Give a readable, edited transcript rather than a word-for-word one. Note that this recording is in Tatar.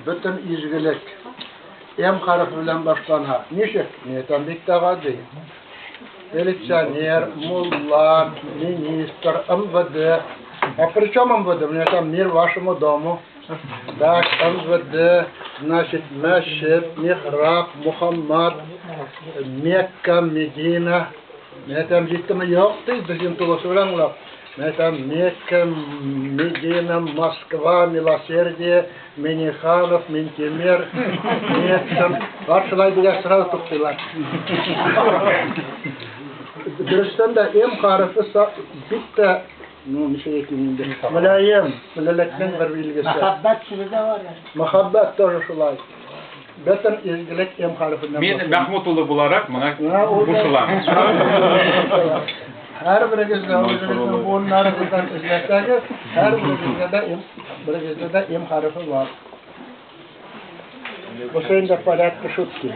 Бөтен изгелек М хәрефе белән башлана. Ничек? Мин әйтәм, бик тә гади. Милиционер, мулла, министр, МВД. А при чем МВД? Мин әйтәм, мир вашему дому. Так, МВД, значит, мәчет, михраб, Мухаммад, Мекка, Медина. Мин әйтәм, җиттеме? Юк, ди, безнең тулысы белән аңлап. Мин әйтәм, Мекка, Медина, Москва, Милосердие, Миниханов, Минтимер, Метшин. Бар шулай дигәч сразу туктыйлар. Дөрестән дә М хәрефе бик тә, ну, ничек әйтим инде, мөлаем, мөләлекнең бер билгесе. Мәхәббәт сүзе дә бар. Мәхәббәт тоже шулай. Бөтен изгелек М хәрефеннән Мин башлана. Мәхмүт улы буларак моңа Менә ул да- кушылам. Һәрберегез дә үзегезнең буыннарыгыздан эзләсәгез, һәрберегездә дә М, берегездә дә М хәрефе бар. Бусы инде порядка шутки.